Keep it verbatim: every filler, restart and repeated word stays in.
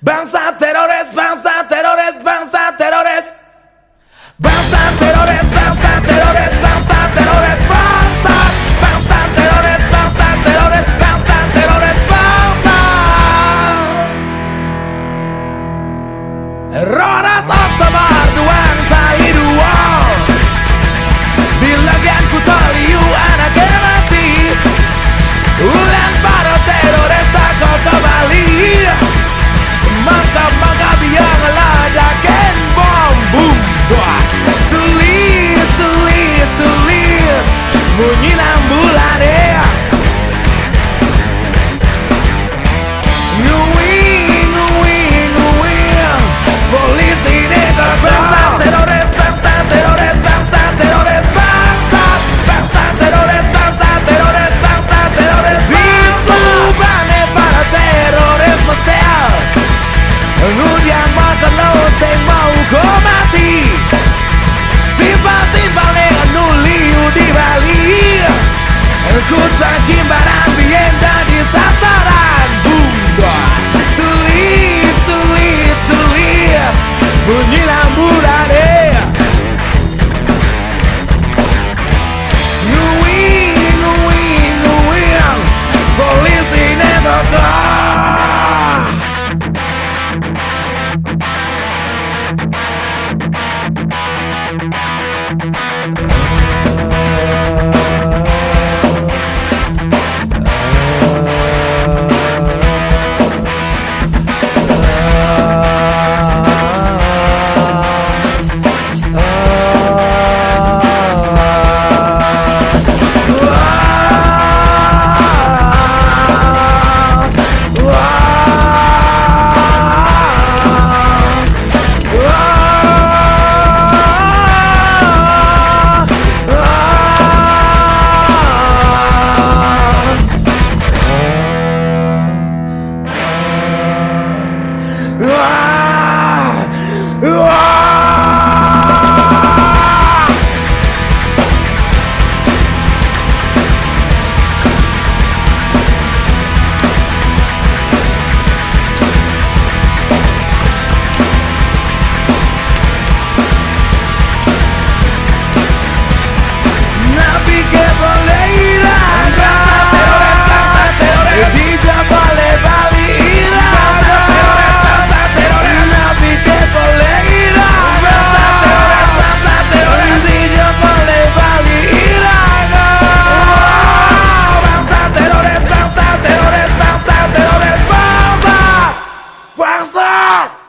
Bangsa teroris, bangsa teroris, bangsa teroris. Bangsa teroris, bangsa teroris, bangsa teroris, bangsa. Bangsa teroris, bangsa teroris, bangsa teroris, bangsa. Roras Oktober duang sali dua. Di lagian ku toliu anak mati. Ulan para teroris takal kembali. Mangkap-mangkap yang ledakan bom bum buat. Tuli, tuli, tuli. Bunyi nang bulan eh. Ngui, ngui, ngui. Polisi ini terbang. Bangsa teroris, bangsa teroris, bangsa teroris, bangsa. Bangsa teroris, bangsa teroris, bangsa teroris, bangsa. Di subane para teroris mesel. Ngudian macam lo sing mau ko mati. Timpal-timpal ne anu liu di Bali. Kuta Jimbaran biyen dadi sasaran bunda. Tuli, tuli, tuli. Bunyi nang bulan eh. Ngui, ngui, ngui. Polisi ne teko. Bangsa!